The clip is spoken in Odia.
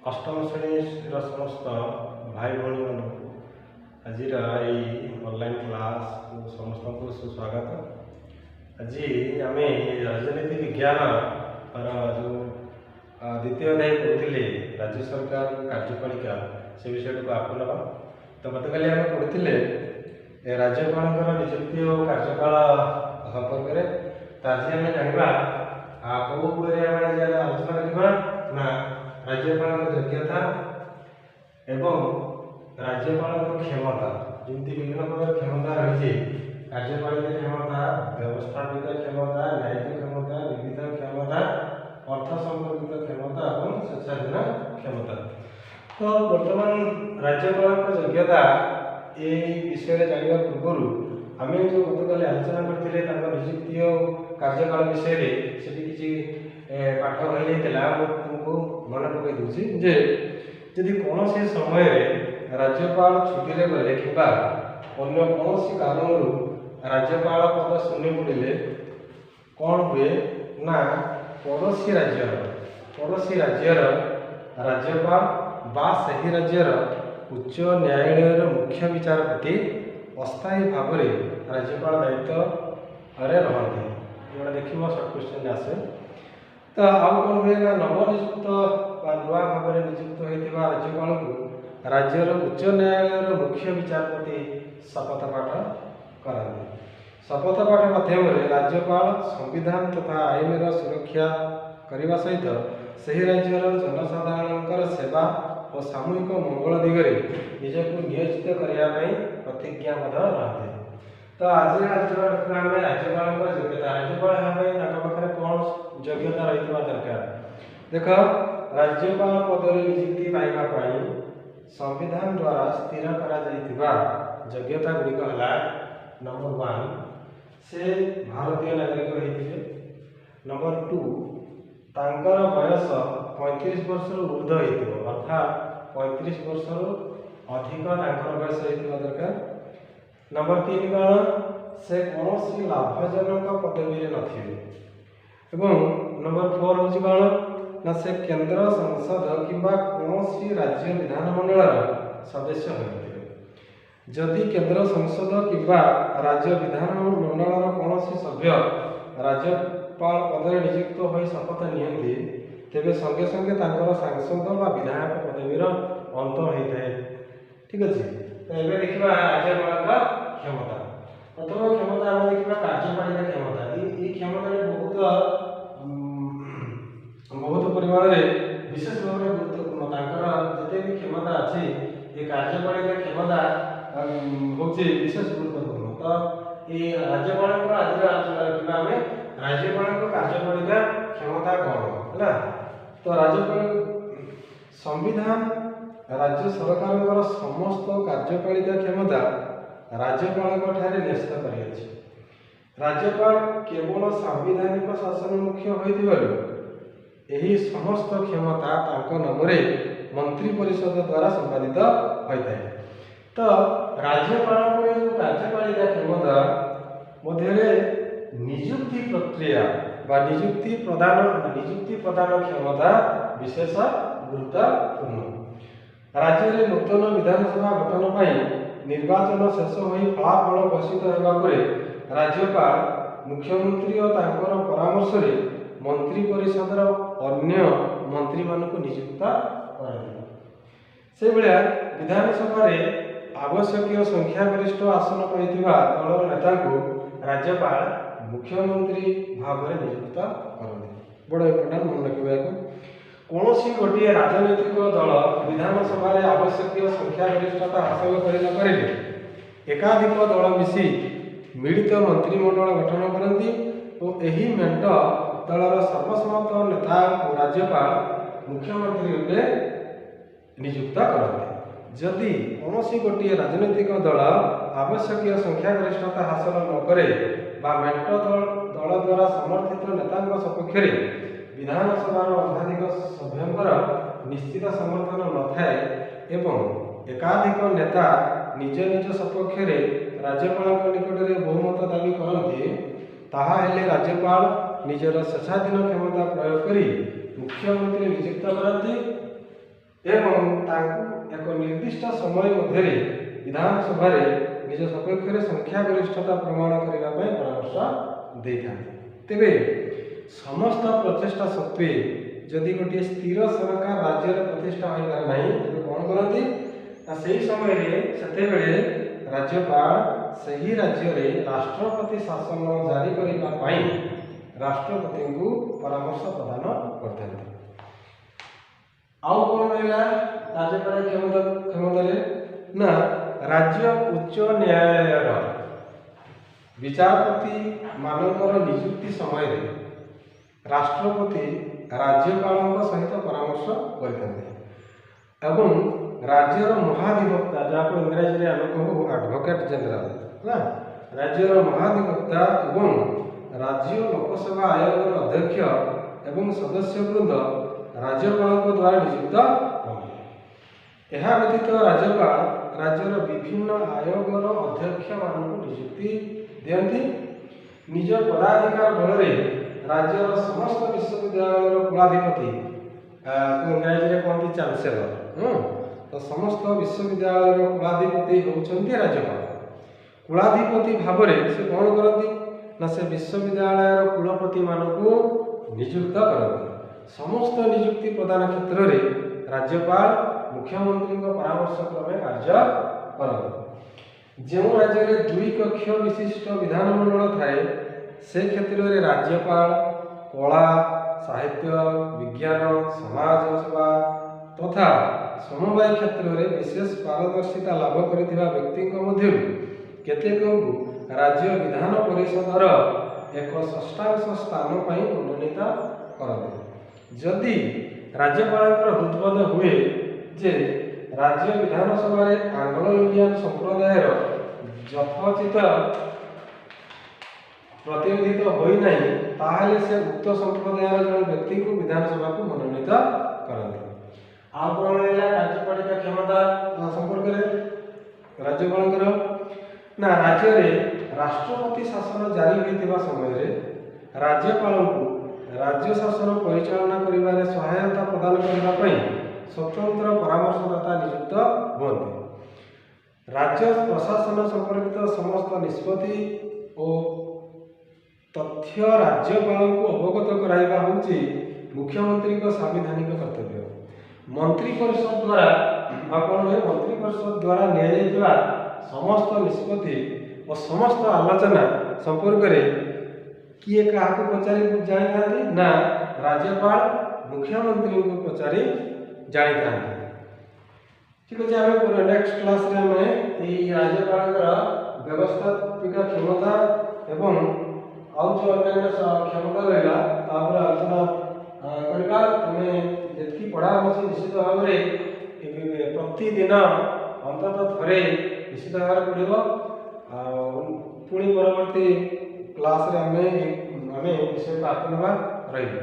ଅଷ୍ଟମ ଶ୍ରେଣୀର ସମସ୍ତ ଭାଇ ଭଉଣୀମାନଙ୍କୁ ଆଜିର ଏଇ ଅନଲାଇନ୍ କ୍ଲାସ୍କୁ ସମସ୍ତଙ୍କୁ ସୁସ୍ୱାଗତ। ଆଜି ଆମେ ରାଜନୀତି ବିଜ୍ଞାନର ଯେଉଁ ଦ୍ୱିତୀୟ ଅଧ୍ୟାୟ ପଢ଼ୁଥିଲେ, ରାଜ୍ୟ ସରକାର କାର୍ଯ୍ୟପାଳିକା, ସେ ବିଷୟଟିକୁ ଆଗକୁ ନେବା। ତ ଗତକାଲି ଆମେ ପଢ଼ୁଥିଲେ ରାଜ୍ୟପାଳଙ୍କର ନିଯୁକ୍ତି ଓ କାର୍ଯ୍ୟକାଳ ସମ୍ପର୍କରେ। ତ ଆଜି ଆମେ ଜାଣିବା କେଉଁ ଉପରେ ଆମେ ଆଜି ଆଲୋଚନା କରିବା ନା ରାଜ୍ୟପାଳଙ୍କ ଯୋଗ୍ୟତା ଏବଂ ରାଜ୍ୟପାଳଙ୍କ କ୍ଷମତା। ଯେମିତି ବିଭିନ୍ନ ପ୍ରକାର କ୍ଷମତା ରହିଛି, କାର୍ଯ୍ୟପାଳିକା କ୍ଷମତା, ବ୍ୟବସ୍ଥାପିକା କ୍ଷମତା, ନ୍ୟାୟିକ କ୍ଷମତା, ବିବିଧ କ୍ଷମତା, ଅର୍ଥ ସମ୍ପର୍କିତ କ୍ଷମତା ଏବଂ ସ୍ୱେଚ୍ଛାଧୀନ କ୍ଷମତା। ତ ବର୍ତ୍ତମାନ ରାଜ୍ୟପାଳଙ୍କ ଯୋଗ୍ୟତା ଏଇ ବିଷୟରେ ଜାଣିବା ପୂର୍ବରୁ ଆମେ ଯେଉଁ ଗତକାଲି ଆଲୋଚନା କରିଥିଲେ ତାଙ୍କ ନିଯୁକ୍ତି ଓ କାର୍ଯ୍ୟକାଳ ବିଷୟରେ, ସେଠି କିଛି ପାଠ ରହିଯାଇଥିଲା। ମୁଁ ତୁମକୁ ମନେ ପକାଇ ଦେଉଛି ଯେ ଯଦି କୌଣସି ସମୟରେ ରାଜ୍ୟପାଳ ଛୁଟିରେ ଗଲେ କିମ୍ବା ଅନ୍ୟ କୌଣସି କାରଣରୁ ରାଜ୍ୟପାଳ ପଦ ଶୂନ୍ୟ ପଡ଼ିଲେ କ'ଣ ହୁଏ ନା ପଡ଼ୋଶୀ ରାଜ୍ୟର ରାଜ୍ୟପାଳ ବା ସେହି ରାଜ୍ୟର ଉଚ୍ଚ ନ୍ୟାୟାଳୟର ମୁଖ୍ୟ ବିଚାରପତି ଅସ୍ଥାୟୀ ଭାବରେ ରାଜ୍ୟପାଳ ଦାୟିତ୍ୱରେ ରହନ୍ତି। ଏଗୁଡ଼ା ଦେଖିବ, ସର୍ଟ କ୍ୱେଶ୍ଚନ୍ ଆସେ। ତ ଆଉ କ'ଣ ହୁଏ ନା ନବନିଯୁକ୍ତ ବା ନୂଆ ଭାବରେ ନିଯୁକ୍ତ ହୋଇଥିବା ରାଜ୍ୟପାଳଙ୍କୁ ରାଜ୍ୟର ଉଚ୍ଚ ନ୍ୟାୟାଳୟର ମୁଖ୍ୟ ବିଚାରପତି ଶପଥ ପାଠ କରାନ୍ତି। ଶପଥ ପାଠ ମାଧ୍ୟମରେ ରାଜ୍ୟପାଳ ସମ୍ବିଧାନ ତଥା ଆଇନର ସୁରକ୍ଷା କରିବା ସହିତ ସେହି ରାଜ୍ୟର ଜନସାଧାରଣଙ୍କର ସେବା ଓ ସାମୂହିକ ମଙ୍ଗଳ ଦିଗରେ ନିଜକୁ ନିୟୋଜିତ କରିବା ପାଇଁ ପ୍ରତିଜ୍ଞାବଦ୍ଧ ରହନ୍ତି। ତ ଆଜି ଆଲୋଚନା ରଖିବା ଆମେ ରାଜ୍ୟପାଳଙ୍କ ଯୋଗ୍ୟତା। ରାଜ୍ୟପାଳ ହେବା ପାଇଁ ତାଙ୍କ ପାଖରେ କ'ଣ ଯୋଗ୍ୟତା ରହିଥିବା ଦରକାର? ଦେଖ, ରାଜ୍ୟପାଳ ପଦରେ ନିଯୁକ୍ତି ପାଇବା ପାଇଁ ସମ୍ବିଧାନ ଦ୍ୱାରା ସ୍ଥିର କରାଯାଇଥିବା ଯୋଗ୍ୟତା ଗୁଡ଼ିକ ହେଲା, ନମ୍ବର 1, ସେ ଭାରତୀୟ ନାଗରିକ ହେଇଥିବେ। ନମ୍ବର 2, ତାଙ୍କର ବୟସ 35 ବର୍ଷରୁ ଉର୍ଦ୍ଧ୍ୱ ହେଇଥିବ, ଅର୍ଥାତ୍ 35 ବର୍ଷରୁ ଅଧିକ ତାଙ୍କର ବୟସ ହେଇଥିବା ଦରକାର। ନମ୍ବର 3 କ'ଣ? ସେ କୌଣସି ଲାଭଜନକ ପଦବୀରେ ନଥିବେ। ଏବଂ ନମ୍ବର 4 ହେଉଛି କ'ଣ ନା ସେ କେନ୍ଦ୍ର ସଂସଦ କିମ୍ବା କୌଣସି ରାଜ୍ୟ ବିଧାନମଣ୍ଡଳର ସଦସ୍ୟ ହୋଇନଥିବେ। ଯଦି କେନ୍ଦ୍ର ସଂସଦ କିମ୍ବା ରାଜ୍ୟ ବିଧାନମଣ୍ଡଳର କୌଣସି ସଭ୍ୟ ରାଜ୍ୟପାଳ ପଦରେ ନିଯୁକ୍ତ ହୋଇ ଶପଥ ନିଅନ୍ତି, ତେବେ ସଙ୍ଗେ ସଙ୍ଗେ ତାଙ୍କର ସାଂସଦ ବା ବିଧାୟକ ପଦବୀର ଅନ୍ତ ହୋଇଥାଏ। ଠିକ ଅଛି। ତ ଏବେ ଦେଖିବା ରାଜ୍ୟପାଳଙ୍କ କ୍ଷମତା। ପ୍ରଥମ କ୍ଷମତା ଆମେ ଦେଖିବା କାର୍ଯ୍ୟପାଳିକା କ୍ଷମତା। ଏଇ କ୍ଷମତାଟି ବହୁତ ପରିମାଣରେ ବିଶେଷ ଭାବରେ ଗୁରୁତ୍ୱପୂର୍ଣ୍ଣ। ତାଙ୍କର ଯେତେ ବି କ୍ଷମତା ଅଛି, ଏ କାର୍ଯ୍ୟପାଳିକା କ୍ଷମତା ହେଉଛି ବିଶେଷ ଗୁରୁତ୍ୱପୂର୍ଣ୍ଣ। ତ ଏଇ ରାଜ୍ୟପାଳଙ୍କର ଆଜିର ଆଲୋଚନା ରଖିବା ଆମେ ରାଜ୍ୟପାଳଙ୍କ କାର୍ଯ୍ୟପାଳିକା କ୍ଷମତା କ'ଣ ହେଲା। ତ ରାଜ୍ୟପାଳ, ସମ୍ବିଧାନ ରାଜ୍ୟ ସରକାରଙ୍କର ସମସ୍ତ କାର୍ଯ୍ୟପାଳିକା କ୍ଷମତା ରାଜ୍ୟପାଳଙ୍କ ଠାରେ ନ୍ୟସ୍ତ କରିଅଛି। ରାଜ୍ୟପାଳ କେବଳ ସାମ୍ବିଧାନିକ ଶାସନ ମୁଖ୍ୟ ହୋଇଥିବାରୁ ଏହି ସମସ୍ତ କ୍ଷମତା ତାଙ୍କ ନାମରେ ମନ୍ତ୍ରୀ ପରିଷଦ ଦ୍ୱାରା ସମ୍ପାଦିତ ହୋଇଥାଏ। ତ ରାଜ୍ୟପାଳଙ୍କର ଏ ଯେଉଁ କାର୍ଯ୍ୟପାଳିକା କ୍ଷମତା ମଧ୍ୟରେ ନିଯୁକ୍ତି ପ୍ରକ୍ରିୟା ବା ନିଯୁକ୍ତି ପ୍ରଦାନ କ୍ଷମତା ବିଶେଷ ଗୁରୁତ୍ୱପୂର୍ଣ୍ଣ। ରାଜ୍ୟରେ ନୂତନ ବିଧାନସଭା ଗଠନ ପାଇଁ ନିର୍ବାଚନ ଶେଷ ହୋଇ ଫଳାଫଳ ଘୋଷିତ ହେବା ପରେ ରାଜ୍ୟପାଳ ମୁଖ୍ୟମନ୍ତ୍ରୀ ଓ ତାଙ୍କର ପରାମର୍ଶରେ ମନ୍ତ୍ରୀ ପରିଷଦର ଅନ୍ୟ ମନ୍ତ୍ରୀମାନଙ୍କୁ ନିଯୁକ୍ତ କରନ୍ତି। ସେଭଳିଆ ବିଧାନସଭାରେ ଆବଶ୍ୟକୀୟ ସଂଖ୍ୟାଗରିଷ୍ଠ ଆସନ ପାଇଥିବା ଦଳର ନେତାଙ୍କୁ ରାଜ୍ୟପାଳ ମୁଖ୍ୟମନ୍ତ୍ରୀ ଭାବରେ ନିଯୁକ୍ତ କରନ୍ତି। ବଡ଼ ଇମ୍ପୋର୍ଟାଣ୍ଟ, ମନେ ରଖିବା ଏହାକୁ। କୌଣସି ଗୋଟିଏ ରାଜନୈତିକ ଦଳ ବିଧାନସଭାରେ ଆବଶ୍ୟକୀୟ ସଂଖ୍ୟାଗରିଷ୍ଠତା ହାସଲ କରିନପାରିଲେ ଏକାଧିକ ଦଳ ମିଶି ମିଳିତ ମନ୍ତ୍ରିମଣ୍ଡଳ ଗଠନ କରନ୍ତି ଓ ଏହି ମେଣ୍ଟ ଦଳର ସର୍ବସମ୍ମତ ନେତାଙ୍କୁ ରାଜ୍ୟପାଳ ମୁଖ୍ୟମନ୍ତ୍ରୀ ରୂପେ ନିଯୁକ୍ତ କରନ୍ତି। ଯଦି କୌଣସି ଗୋଟିଏ ରାଜନୈତିକ ଦଳ ଆବଶ୍ୟକୀୟ ସଂଖ୍ୟାଗରିଷ୍ଠତା ହାସଲ ନ କରେ ବା ମେଣ୍ଟ ଦଳ ଦ୍ୱାରା ସମର୍ଥିତ ନେତାଙ୍କ ସପକ୍ଷରେ ବିଧାନସଭାର ଅର୍ଦ୍ଧାଧିକ ସଭ୍ୟଙ୍କର ନିଶ୍ଚିତ ସମର୍ଥନ ନଥାଏ ଏବଂ ଏକାଧିକ ନେତା ନିଜ ନିଜ ସପକ୍ଷରେ ରାଜ୍ୟପାଳଙ୍କ ନିକଟରେ ବହୁମତ ଦାବି କରନ୍ତି, ତାହାହେଲେ ରାଜ୍ୟପାଳ ନିଜର ସ୍ୱେଚ୍ଛାଧୀନ କ୍ଷମତା ପ୍ରୟୋଗ କରି ମୁଖ୍ୟମନ୍ତ୍ରୀ ନିଯୁକ୍ତ କରନ୍ତି। ଏବଂ ତାଙ୍କୁ ଏକ ନିର୍ଦ୍ଦିଷ୍ଟ ସମୟ ମଧ୍ୟରେ ବିଧାନସଭାରେ ନିଜ ସପକ୍ଷରେ ସଂଖ୍ୟାଗରିଷ୍ଠତା ପ୍ରମାଣ କରିବା ପାଇଁ ପରାମର୍ଶ ଦେଇଥାନ୍ତି। ତେବେ ସମସ୍ତ ପ୍ରଚେଷ୍ଟା ସତ୍ତ୍ୱେ ଯଦି ଗୋଟିଏ ସ୍ଥିର ସରକାର ରାଜ୍ୟରେ ପ୍ରତିଷ୍ଠା ହୋଇପାରେ ନାହିଁ, ତେବେ କ'ଣ କରନ୍ତି ନା, ସେହି ସମୟରେ ସେତେବେଳେ ରାଜ୍ୟପାଳ ସେହି ରାଜ୍ୟରେ ରାଷ୍ଟ୍ରପତି ଶାସନ ଜାରି କରିବା ପାଇଁ ରାଷ୍ଟ୍ରପତିଙ୍କୁ ପରାମର୍ଶ ପ୍ରଦାନ କରିଥାନ୍ତି। ଆଉ କ'ଣ ରହିଲା ରାଜ୍ୟପାଳ କ୍ଷମତାରେ ନା, ରାଜ୍ୟ ଉଚ୍ଚ ନ୍ୟାୟାଳୟର ବିଚାରପତି ମାନଙ୍କର ନିଯୁକ୍ତି ସମୟରେ ରାଷ୍ଟ୍ରପତି ରାଜ୍ୟପାଳଙ୍କ ସହିତ ପରାମର୍ଶ କରିଥାନ୍ତି ଏବଂ ରାଜ୍ୟର ମହାଧିବକ୍ତା, ଯାହାକୁ ଇଂରାଜୀରେ ଆମେ କହୁ ଆଡଭୋକେଟ୍ ଜେନେରାଲ, ହେଲା, ରାଜ୍ୟର ମହାଧିବକ୍ତା ଏବଂ ରାଜ୍ୟ ଲୋକସେବା ଆୟୋଗର ଅଧ୍ୟକ୍ଷ ଏବଂ ସଦସ୍ୟବୃନ୍ଦ ରାଜ୍ୟପାଳଙ୍କ ଦ୍ୱାରା ନିଯୁକ୍ତ ହୁଅନ୍ତି। ଏହା ବ୍ୟତୀତ ରାଜ୍ୟପାଳ ରାଜ୍ୟର ବିଭିନ୍ନ ଆୟୋଗର ଅଧ୍ୟକ୍ଷମାନଙ୍କୁ ନିଯୁକ୍ତି ଦିଅନ୍ତି। ନିଜ ପଦାଧିକାର ବଳରେ ରାଜ୍ୟର ସମସ୍ତ ବିଶ୍ୱବିଦ୍ୟାଳୟର କୁଳାଧିପତି, ଇଂରାଜୀରେ କୁହନ୍ତି ଚାନ୍ସେଲର, ତ ସମସ୍ତ ବିଶ୍ୱବିଦ୍ୟାଳୟର କୁଳାଧିପତି ହେଉଛନ୍ତି ରାଜ୍ୟପାଳ। କୁଳାଧିପତି ଭାବରେ ସେ କ'ଣ କରନ୍ତି ନା, ସେ ବିଶ୍ୱବିଦ୍ୟାଳୟର କୁଳପତିମାନଙ୍କୁ ନିଯୁକ୍ତ କରନ୍ତି। ସମସ୍ତ ନିଯୁକ୍ତି ପ୍ରଦାନ କ୍ଷେତ୍ରରେ ରାଜ୍ୟପାଳ ମୁଖ୍ୟମନ୍ତ୍ରୀଙ୍କ ପରାମର୍ଶ କ୍ରମେ କାର୍ଯ୍ୟ କରନ୍ତି। ଯେଉଁ ରାଜ୍ୟରେ ଦୁଇ କକ୍ଷ ବିଶିଷ୍ଟ ବିଧାନମଣ୍ଡଳ ଥାଏ, ସେ କ୍ଷେତ୍ରରେ ରାଜ୍ୟପାଳ କଳା, ସାହିତ୍ୟ, ବିଜ୍ଞାନ, ସମାଜ ସେବା ତଥା ସମବାୟ କ୍ଷେତ୍ରରେ ବିଶେଷ ପାରଦର୍ଶିତା ଲାଭ କରିଥିବା ବ୍ୟକ୍ତିଙ୍କ ମଧ୍ୟରୁ କେତେକଙ୍କୁ ରାଜ୍ୟ ବିଧାନ ପରିଷଦର ଏକ ଷଷ୍ଠାଂଶ ସ୍ଥାନ ପାଇଁ ମନୋନୀତ କରନ୍ତି। ଯଦି ରାଜ୍ୟପାଳଙ୍କର ହୃଦବୋଧ ହୁଏ ଯେ ରାଜ୍ୟ ବିଧାନସଭାରେ ଆଙ୍ଗ୍ଲୋ ଇଣ୍ଡିଆନ ସମ୍ପ୍ରଦାୟର ଯଥୋଚିତ ପ୍ରତିନିଧିତ୍ୱ ହୋଇନାହିଁ, ତାହେଲେ ସେ ଉକ୍ତ ସମ୍ପ୍ରଦାୟର ଜଣେ ବ୍ୟକ୍ତିଙ୍କୁ ବିଧାନସଭାକୁ ମନୋନୀତ କରନ୍ତି। ଆଉ କ'ଣ ରହିଲା କାର୍ଯ୍ୟପାଳିକା କ୍ଷମତା ସମ୍ପର୍କରେ ରାଜ୍ୟପାଳଙ୍କର ନା, ରାଜ୍ୟରେ ରାଷ୍ଟ୍ରପତି ଶାସନ ଜାରି ହୋଇଥିବା ସମୟରେ ରାଜ୍ୟପାଳଙ୍କୁ ରାଜ୍ୟ ଶାସନ ପରିଚାଳନା କରିବାରେ ସହାୟତା ପ୍ରଦାନ କରିବା ପାଇଁ ସ୍ୱତନ୍ତ୍ର ପରାମର୍ଶଦାତା ନିଯୁକ୍ତ ହୁଅନ୍ତି। ରାଜ୍ୟ ପ୍ରଶାସନ ସମ୍ପର୍କିତ ସମସ୍ତ ନିଷ୍ପତ୍ତି ଓ ତଥ୍ୟ ରାଜ୍ୟପାଳଙ୍କୁ ଅବଗତ କରାଇବା ହେଉଛି ମୁଖ୍ୟମନ୍ତ୍ରୀଙ୍କ ସାମ୍ବିଧାନିକ କର୍ତ୍ତବ୍ୟ। ମନ୍ତ୍ରୀ ପରିଷଦ ଦ୍ୱାରା, ଆଉ କ'ଣ ହୁଏ, ମନ୍ତ୍ରୀ ପରିଷଦ ଦ୍ୱାରା ନିଆଯାଇଥିବା ସମସ୍ତ ନିଷ୍ପତ୍ତି ଓ ସମସ୍ତ ଆଲୋଚନା ସମ୍ପର୍କରେ କିଏ କାହାକୁ ପଚାରି ଜାଣିଥାନ୍ତି ନା, ରାଜ୍ୟପାଳ ମୁଖ୍ୟମନ୍ତ୍ରୀଙ୍କୁ ପଚାରି ଜାଣିଥାନ୍ତି। ଠିକ୍ ଅଛି, ଆମେ ନେକ୍ସଟ କ୍ଲାସରେ ଆମେ ଏଇ ରାଜ୍ୟପାଳଙ୍କର ବ୍ୟବସ୍ଥାପିକା କ୍ଷମତା ଏବଂ ଆଉ ଯେଉଁ ଅନ୍ୟାନ୍ୟ କ୍ଷମତା ରହିଲା, ତାପରେ ଆଲୋଚନା କରିବା। ତୁମେ ଯେତିକି ପଢ଼ା ହେଉଛି, ନିଶ୍ଚିତ ଭାବରେ ପ୍ରତିଦିନ ଅନ୍ତତଃ ଥରେ ନିଶ୍ଚିତ ଭାବରେ ପଢ଼ିବ। ଆଉ ପୁଣି ପରବର୍ତ୍ତୀ କ୍ଲାସରେ ଆମେ ବିଷୟକୁ ହାତ ନେବା। ରହିଲି।